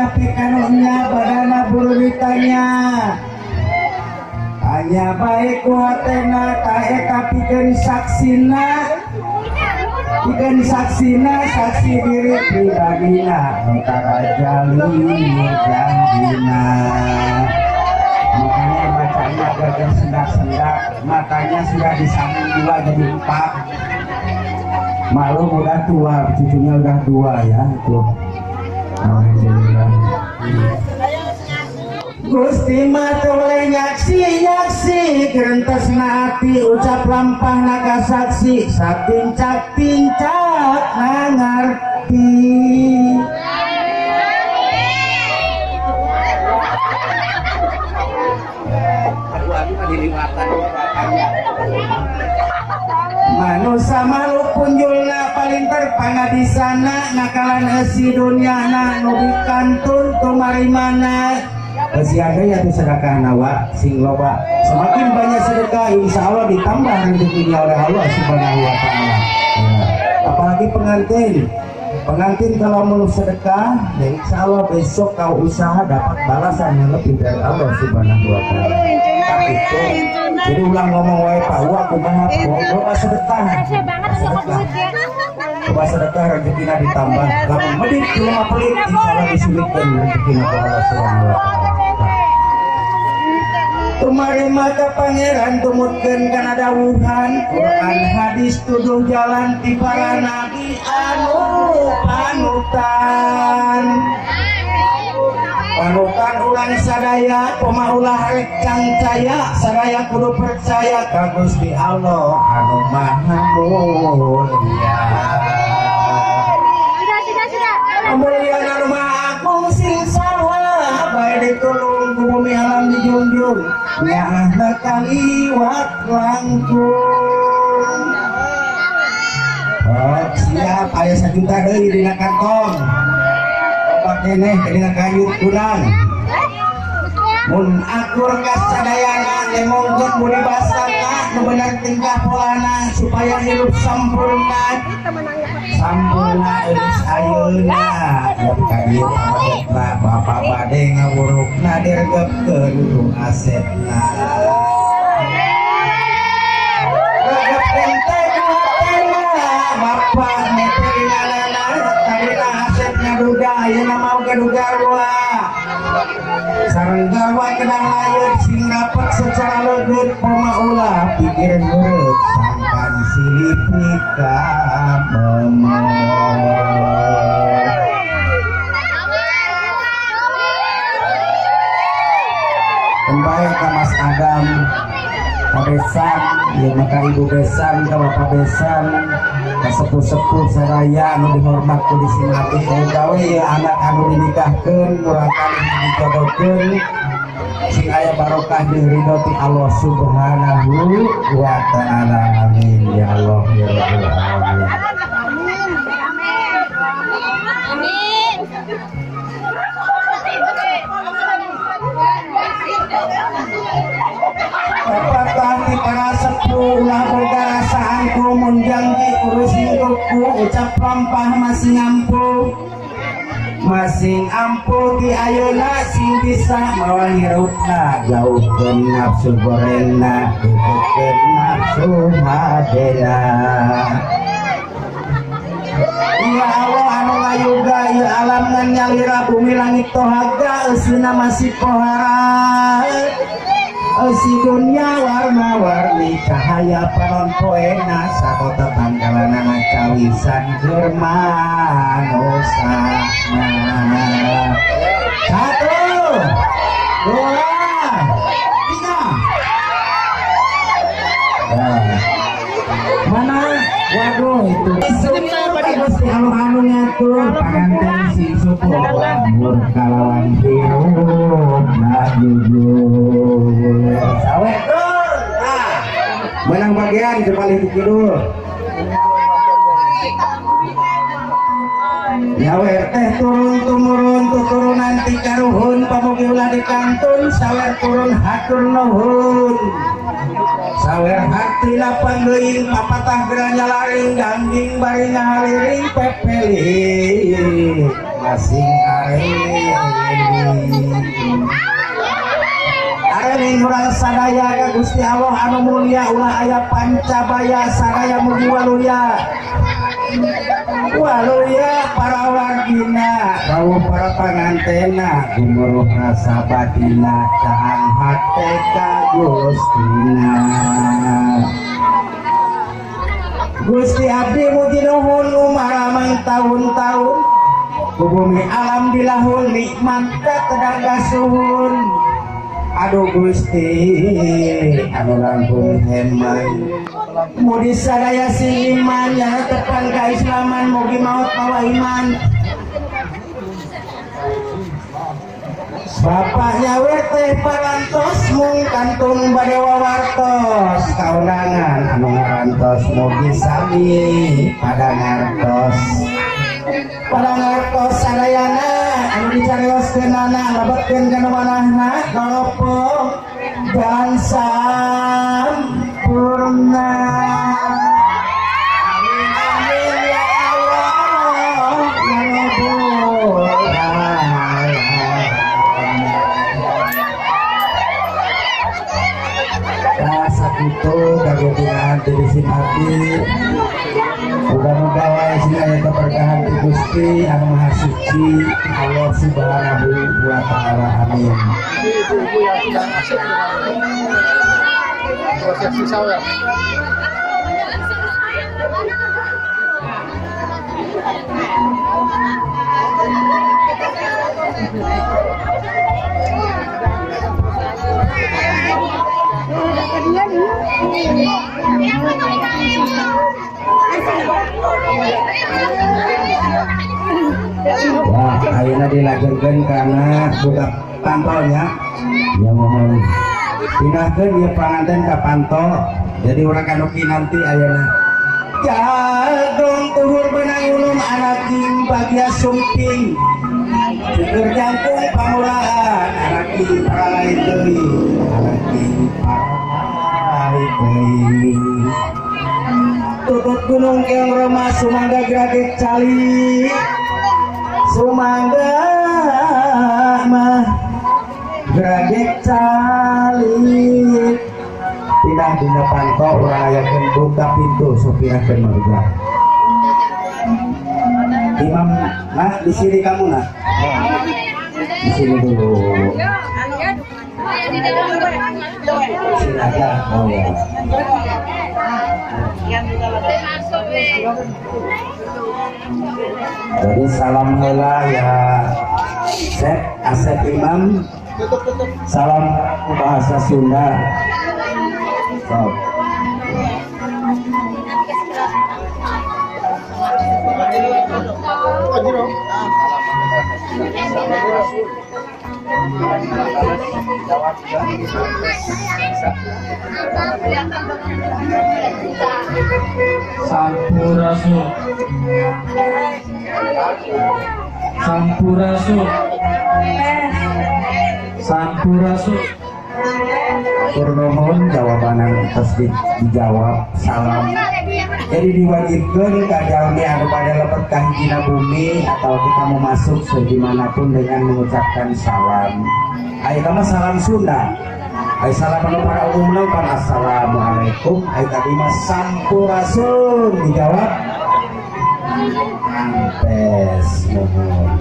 Wajah pikanunya badana buru ditanya. Tanya baik ku hatena ta eta pikeun saksina. Pikeun saksina saksi diri pribadina nu tara jalur janjina. Makanya bacanya agak tersendak-sendak, matanya sudah disambung dua jadi empat. Maklum udah tua, cucunya udah dua ya itu. Alhamdulillah. Gusti mah teu boleh nyaksi nyaksi gerentesna ati ucap lampah naga saksi satincak tincak nangarti. Manusa makhluk punjulna palinter pangadisana nakalan eusi dunyana nu dikantun tumarimana. Eusi ada ya tuh sedekah nawa sing loba. Semakin banyak sedekah insya Allah ditambah rezekinya oleh Allah Subhanahu wa taala. Ya. Apalagi pengantin. Pengantin kalau mau sedekah, ya insya Allah besok kau usaha dapat balasan yang lebih dari Allah Subhanahu wa taala. Itu. Jadi ulang ngomong wae Pak, wah kumaha loba sedekah. Coba sedekah rezekina ditambah. Lamun medit jelema pelit insya Allah disulitkeun rezekina ku Allah Subhanahu wa taala. Tumarima ka pangeran tumutkeun kana dawuhan Quran hadis tuduh jalan ti para nabi anu panutan. Panutan urang sadaya kumaha ulah rek cangcaya sadaya kudu percaya ka Gusti Allah anu Maha Mulia. Sudah, sudah, sudah. Mulia anu Maha Agung sing saha bae ditulung ku bumi alam dijunjung nyaahna kaliwat langkung. Oh, siap aya 1 juta deui dina kantong. Obat keneh dina kayut kunang. Mun akur kasadayana lemongkeun budi basana nu bener tingkah polana supaya hirup sampurna. Sampurna geus ayeuna. Ka dieu pamadetna bapak bade ngawurukna diregepkeun ku asepna. Regepkeun teh ku hatena bapak meteringanana tadina asepna duga ayeuna mau gaduh garwa. Sareng garwa kedah layeut sing rapet secara leungeut poma ulah pikir ngeureut sangkan silipi ka memot. Kembali ke Mas Adam, ka besan, ya maka ibu besan, ka bapak besan, ka sepuh-sepuh saraya anu dihormat ku di sini gawe ya anak anu dinikahkeun murang kali dijodohkeun sing aya barokah jeung ridho ti Allah Subhanahu wa taala. Amin ya Allah ya Rabbal alamin. Amin. Pepatah ti para sepuh ulah boga rasa angkuh mun janji urus hingkuku ucap lampah masing ampuh masing ampuh ti ayeuna sing bisa mawa hirupna jauhkeun nafsu gorengna deketkeun nafsu hadena. Ya Allah anu ngayuga ieu alam ngan nyalira bumi langit tohaga eusina masih pohara eusi dunya warna-warni cahaya panon poena sabota tanggalanana cawisan keur manusana. 1, 2, 3. Nah, mana? Waduh itu. Gusti Allah anu ngatur panganten sing syukur mur kalawan hirup nah jujur. Sawe tur. Nah, menang bagian kembali ke kidul. Nyawer teh turun tumurun tuturunan ti karuhun pamugi ulah dikantun sawer turun hatur nuhun. Sawer hati lapang geuing papatah geranya laring gangging bari ngahaliring pepeli. sing areling. Areling urang sadaya ka Gusti Allah anu mulia, ulah aya pancabaya, sadaya mugi waluya. Waluya para wargina, rawuh para pangantena, gumuruh rasa batina, caang hate ka Gustina. Gusti abdi muji nuhun umaramang tahun-tahun ku bumi alam dilahun nikmat tenaga suhun. Aduh Gusti anu langkung heman, mugi sadaya sing iman yang tepan kaislaman, mugi maut mawa iman. Bapak nyawer teh parantos mung kantun bade wawartos kaundangan anu ngarantos, mugi sami pada ngartos, pada ngartos sadayana anu dicarioskeunana, lebetkeun kana manahna nopo dan sampurna. Amin amin ya Allah ya Rabbul Alamin. Nah, sakitu kagubihan diri sim abdi. Muga-muga wae sing aya keberkahan ti Gusti anu Maha Suci Allah Subhanahu wa Ta'ala. Amin. Ibu-ibu yang sedang asik dengan prosesi sawer. Wah, ayeuna dilajengkeun kana buka pantonya. Ya mohon pindahkeun ieu panganten ka panto. Jadi urang kanu kinanti ayeuna. Jagung tuhur benang ulum anaking bagia sumping. Syukur jangkung pamulaan anaking paralai deui. Anaking paralai deui. Tutut gunung keong Roma sumangga gragek cali. Sumangga mah gragek cali. Pindah dina panto urang ayakeun buka pintu supirahkeun marga. Imam, nah di sini kamu nah. Di sini dulu. Di sini aja. Oh ya. Jadi salam heula ya Sep Asep Imam. Salam bahasa Sunda. Sok. Sampurasun. Sampurasun. Sampurasun. Turnuhun jawaban terus dijawab salam. Jadi diwajibkan ka jalmi anu pada lebet ka hijina bumi atau kita mau masuk segimanapun dengan mengucapkan salam. Ayeuna mah salam Sunda. Ai salam anu pada umumna pan assalamualaikum. Ai tadi mah sampurasun dijawab ampes nuhun.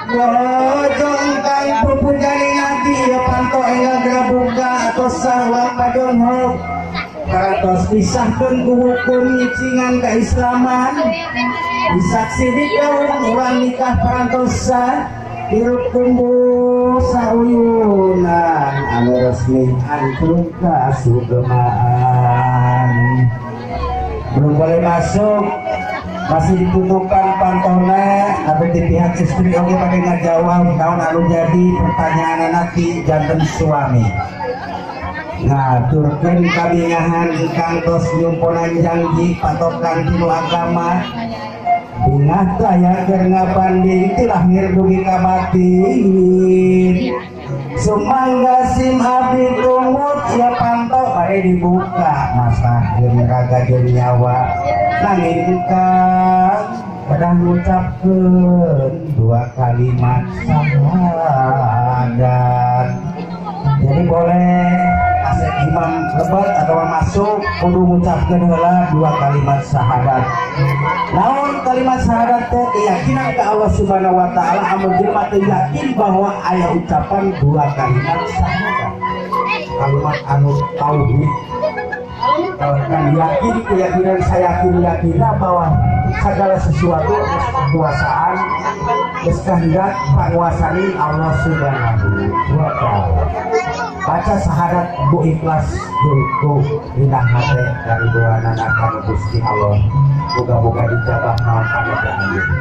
Bojong kang pupujani ngati ya panto enggal gerabuka atau sahwa padonghok. Parantos disahkeun ku hukum nyicingan keislaman. Disaksi di kaum urang nikah parantosa hirup tumbuh sauyunan anu resmi antuk kasugemaan. Belum boleh masuk, masih ditutupkan pantona atau di pihak istri oke pakai ngajawab naon anu jadi pertanyaan nanti janten suami. Nah, turkeun kabingahan ingkang tos nyumponan janji patokan tinu agama. Bingah daya keur ngabanding ti lahir dugi ka batin. Sumangga sim abdi tumut sia panto bade dibuka masahkeun raga jeung nyawa nanging kang Kedah ngucapkeun dua kalimat syahadat. Jadi boleh asep imam lebet atau masuk kudu ngucapkeun heula dua kalimat syahadat. Naon kalimat syahadat teh? Keyakinan ke Allah Subhanahu wa Taala. Amun jelema teu yakin bahwa aya ucapan dua kalimat syahadat, kalimat anu tauhid kan, yakin, keyakinan saya yakin, yakinnya bahwa segala sesuatu kekuasaan geus kehendak panguasani Allah Subhanahu wa Taala. Baca syahadat bu ikhlas ku dina hate dari doanana ka Gusti Allah, moga-moga dijabah naon paneta ayeuna.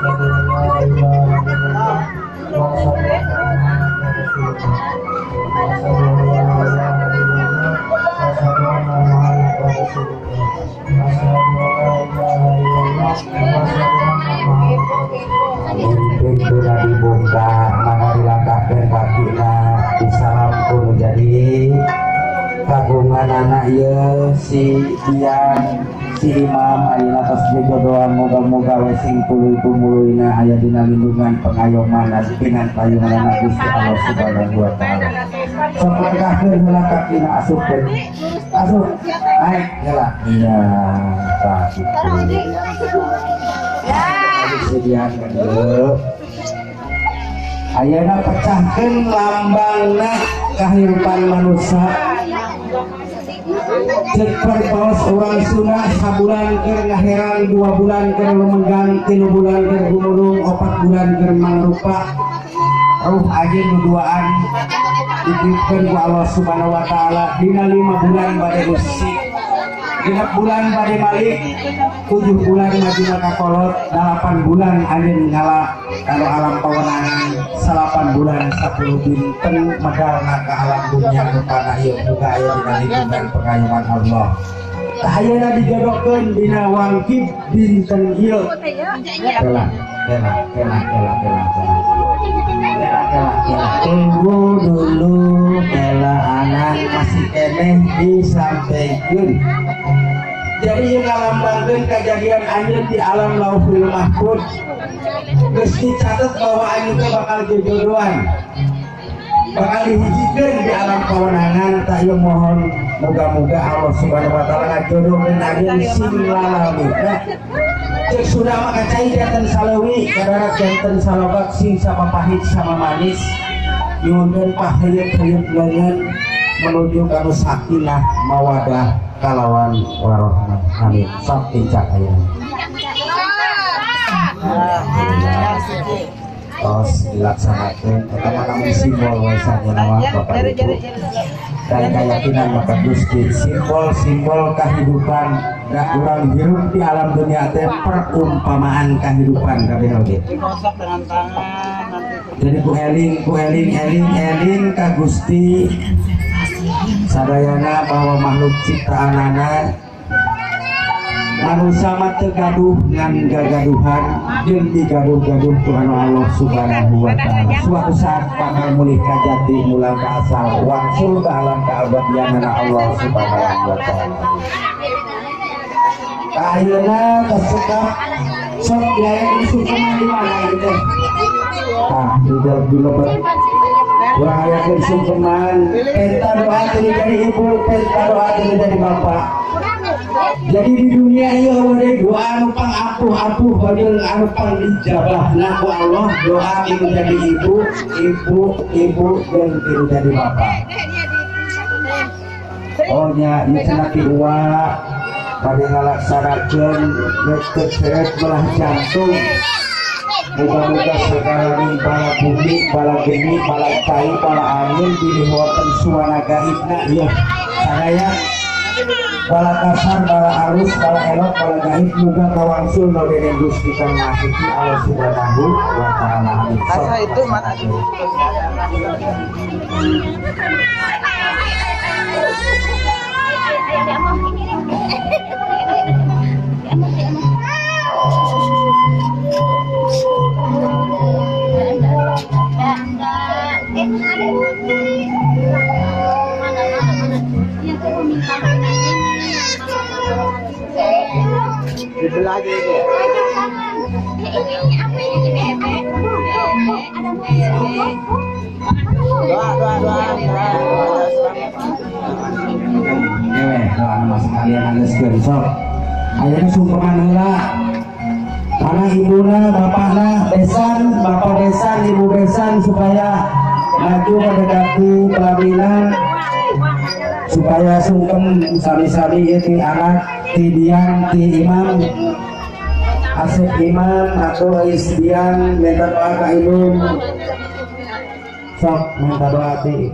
أشهد أن لا إله إلا الله وأشهد أن محمدا رسول الله. أشهد أن لا إله إلا الله وأشهد أن محمدا رسول الله. أشهد أن لا إله إلا الله وأشهد أن محمدا رسول الله. Pintuna dibongkar, mangga dilangkahkeun kakina, disalam ku nu jadi kagungan anak ieu, si Dian, si Imam. Ayeuna tos jodohan, moga-moga we sing tuluy tumuluyna aya dina lindungan, pengayoman, pimpinan, payungan Gusti Allah Subhanahu wa Taala. Sok langkahkeun heula kakina, asupkeun, asup, naik heula, iya, tah kitu. Si Dian ka dieu. Ayeuna pecahkeun lambangna kahirupan manusia. Cek perpaos urang Sunda, sabulan keur ngaherang, 2 bulan keur lumenggang, 3 bulan keur gumulung, 4 bulan keur mangrupa. Ruh anjeun duduaan dititipkeun ku Allah Subhanahu wa Taala. Dina 5 bulan bade usik, 6 bulan bade balik, 7 bulan maju ka kolot, 8 bulan anjeun ngala kalau alam pawenangan, 9 bulan 10 dinten medalna ka alam dunia. Rupana ieu muga aya dina lindungan pengayoman Allah. Tah, ayeuna dijodohkeun dina wangkib dinten ieu. Kela, kela, kela, kela, kela, kela, kela, kela, kela, tunggu dulu, kela, anak masih keneh disampaikan. Jadi yang ngalambangkeun kejadian anjeun di alam Lauhul Mahfud geus dicatat bahwa anjeun teh bakal jojodohan, bakal dihijikeun di alam kewenangan. Tak ieu mohon moga-moga Allah Subhanahu wa Taala ngajodohkeun anjeun sing lalamika. Cek sudah mah, kacai janten saleuwi, kadarat janten salobak, sing sama pahit sama manis, nyuhunkeun paheuyeut-heuyeut leungeun menuju ka nu sakinah, mawadah kalawan warohmah. Amin. Sok tincak ayeuna. Tos dilaksanakeun, eta mah namun simbol wae saja mah, Bapak Ibu, dan keyakinan maka Gusti simbol-simbol kehidupan da urang hirup di alam dunia teh perumpamaan kehidupan kabeh oge. Digosok dengan tangan nanti. Jadi ku eling, ku eling, eling, eling ka Gusti sadayana bahwa makhluk ciptaanana manusia mah teu gaduh ngan gagaduhan jeung digaduh-gaduh ku anu Allah Subhanahu wa Taala. Suatu saat bakal mulih ka jati, mulang ka asal, wangsul ka alam keabadianana Allah Subhanahu wa Taala. Ayeuna kesekap, sok diayakeun sungkeman. Di mana ieu teh? Tah, di dalam, di lebet. Urang ayakeun sungkeman, penta doa teu jadi ibu, penta doa teu jadi bapak. Jadi di dunia ieu euweuh deui doa anu pang ampuh-ampuh jeung anu pang dijabah ku Allah, doa ibu jadi ibu, ibu, ibu jeung ibu jadi bapak. Oh nya, ieu cenah ti uwa bade ngalaksanakeun rek belah jantung. Moga-moga segala bala bumi, bala geni, bala cai, bala angin, bilih wonten suara gaibna ieu sadaya, bala kasar, bala arus, bala elok, bala gaib, muga kawangsul no dening Gusti Kang Maha Suci Allah Subhanahu wa Taala. Amin. Asa itu mana? Dibelah aja itu ya. Ini apa ini bebek? Bebek, ada bebek. Doa, doa, doa. Doa, doa, selamat. Ewe, doa nama sekalian anggeuskeun sok. Ayeuna sungkeman heula. Karena ibuna, bapakna, besan, bapak besan, ibu besan supaya maju mendekati pelaminan supaya sungkem sami-sami ieu ti anak, ti Dian, ti imam, Asep imam atau Ais Dian minta doa ka indung. Sok minta doa ti.